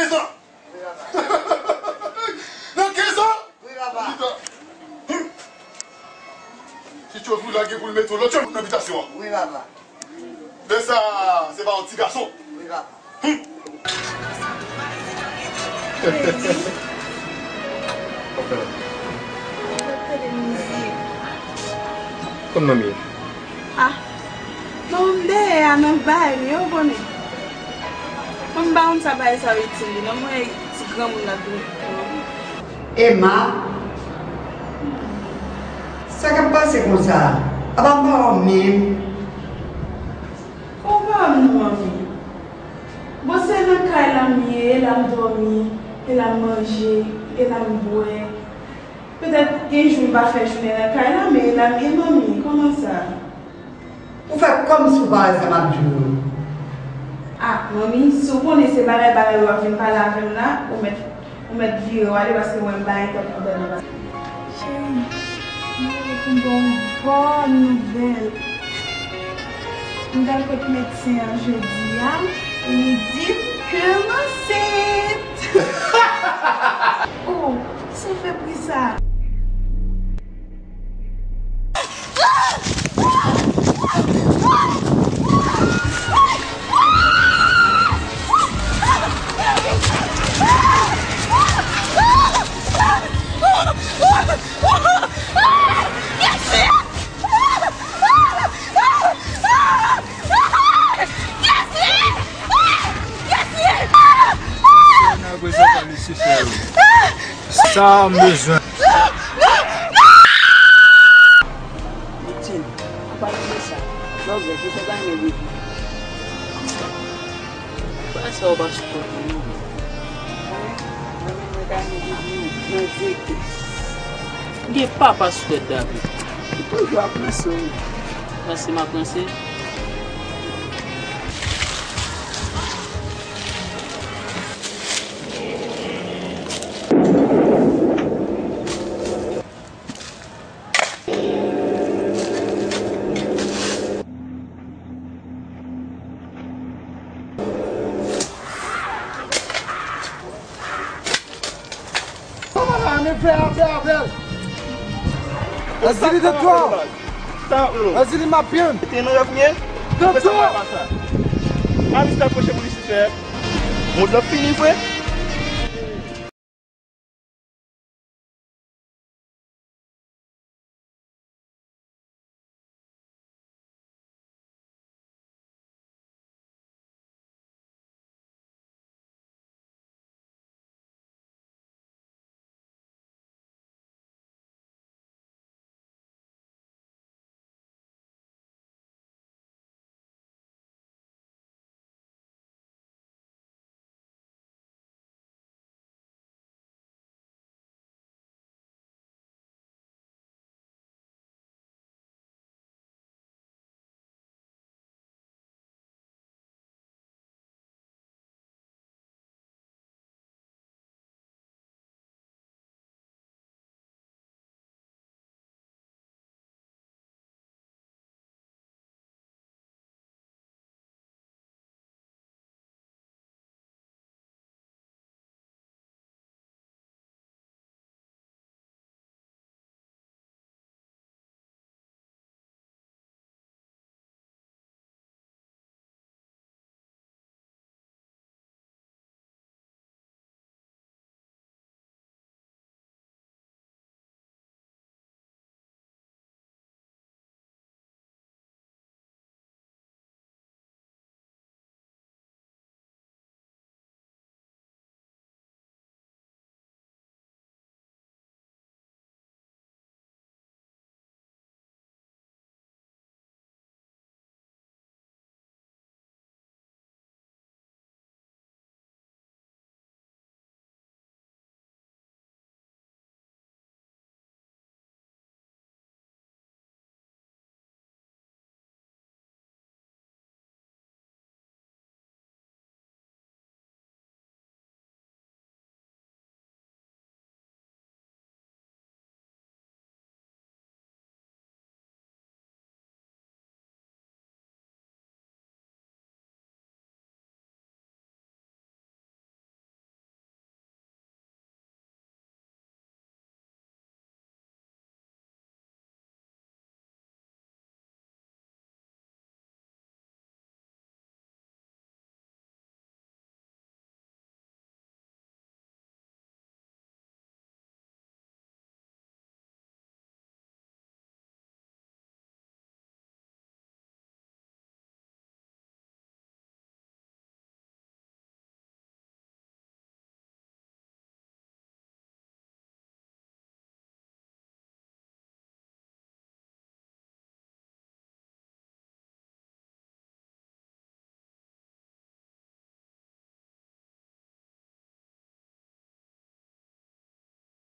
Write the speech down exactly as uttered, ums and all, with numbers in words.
Nan kenz an? Nan kenz an? Wi, papa. Hum. Si Tchozou la gen pou l mete yon lòt jèn moun nan bitasyon an. Wi, papa. Lè sa, se pa yon ti gason. Wi, papa. Hum. Konn manmi. Ah, non, m dèyè a nan bay li, ou konnen. Mwen m pa konn sa bagay sa yo itil li, non, mwen ti granmoun la dwe pran. Emma, sa k ap pase konsa? Apa m pa wè w menm? Ou pa wè m non, manmi. Bon, se nan kay la m ye, e la m dòmi, e la m manje, e la m bwè. Petèt gen jou m pa fè jounen nan kay la, men la m ye manmi, kòman sa? Ou fè kòmsi w pa wè sa m ap di w yo. Ah, manmi, si w konnen se bagay bagay ou ap vin pale avè m la, ou mèt, ou mèt vire w ale paske mwen m pa gen tèt pou tande bagay. Cheri, m vini pou m ba w yon bòn nouvèl. M t al kot medsen an jodi a, e li di m ke m ansent. Oh, kisa w fè pri sa? Sa m bezwen. Mitin, ou pa tande sa. Lògè, se sa gade depi. Bagay sa yo pa sou kont mwen non. Mwen menm mwen ta renmen depi nan zete. Gen papa sou tèt David. Ou toujou ap ranse wi. Ranse m ap ranse. Azili de twa. Azili m ap byen. Te nan rèv m ye. De twa. Amis ta pwoche pou Lisifè. Mond lan fini vre.